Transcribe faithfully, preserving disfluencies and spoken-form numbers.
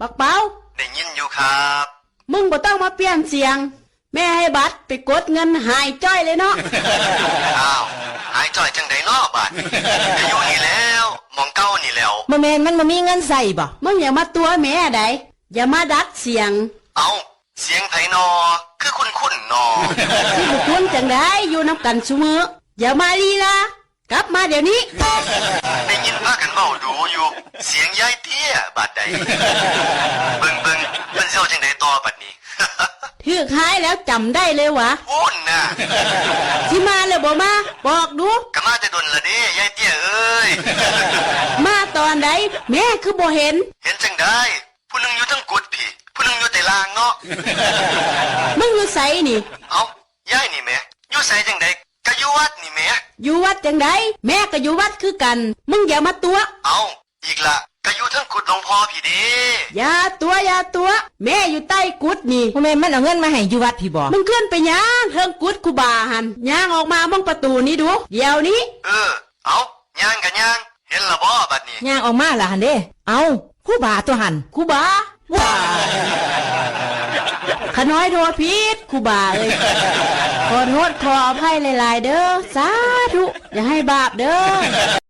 บักเปา ได้ยินอยู่ครับ มึงบ่ต้องมาเปลี่ยนเสียง แม่ให้บัตรไปกดเงินหายจ้อยเลยเนาะ อ้าว หายจ้อยจังใดเนาะบัดนี้ ก็อยู่นี่แหล้ว หม่องเก่านี่แหล้ว บ่แม่นมันบ่มีเงินใช้บ่ มึงอย่ามาตั๋วแม่ใด อย่ามาดัดเสียง เอ้า เสียงไผนอ คือคุ้นๆนอ สิบ่คุ้นจังใด อยู่นำกันซุมื้อ อย่ามาลีลา กลับมาเดี๋ยวนี้ ได้ยินพากันเว้าดูอยู่ เสียงยายเตี้ยบาดใด เบิ่งๆ เพิ่นสิเว้าจังใดต่อบัดนี้ ถืกหายแล้วจำได้เลยวะ พู้นน่ะ สิมาแล้วบ่มา บอกดู ก็มาแต่ดนละเด้ ยายเตี้ยเอ้ย มาตอนใด แม่คือบ่เห็น เห็นจังใด ผู้หนึ่งอยู่เทิงกุฏิพี้ ผู้หนึ่งอยู่แต่ล่างเนาะ มึงอยู่ไสนี่ เอ้า ยายนี่แหม อยู่ไสจังใด ก็อยู่วัดนี่แหม อยู่วัดจังใด แม่ก็อยู่วัดคือกัน มึงอย่ามาตั๋ว เอ้า อีกละ ก็อยู่เทิงกุฏิหลวงพ่อพี้เด้ อย่าตั๋ว อย่าตั๋ว แม่อยู่ใต้กุฏินี่ บ่แม่นมันเอาเงินมาให้อยู่วัดพี้บ่ มึงขึ้นไปย่างเทิงกุฏิครูบาหั่น ย่างออกมาหม่องประตูนี่ดู เดี๋ยวนี้ เออ เอ้า ย่างก็ย่าง เห็นละบ่บัดนี้ ย่างออกมาละหั่นเด้ เอ้า ครูบาตัวหั่น ครูบา ว้า ข้าน้อยโทษผิด ครูบาเอ้ย ขอโทษขออภัยหลายๆ เด้อ สาธุ อย่าให้บาปเด้อ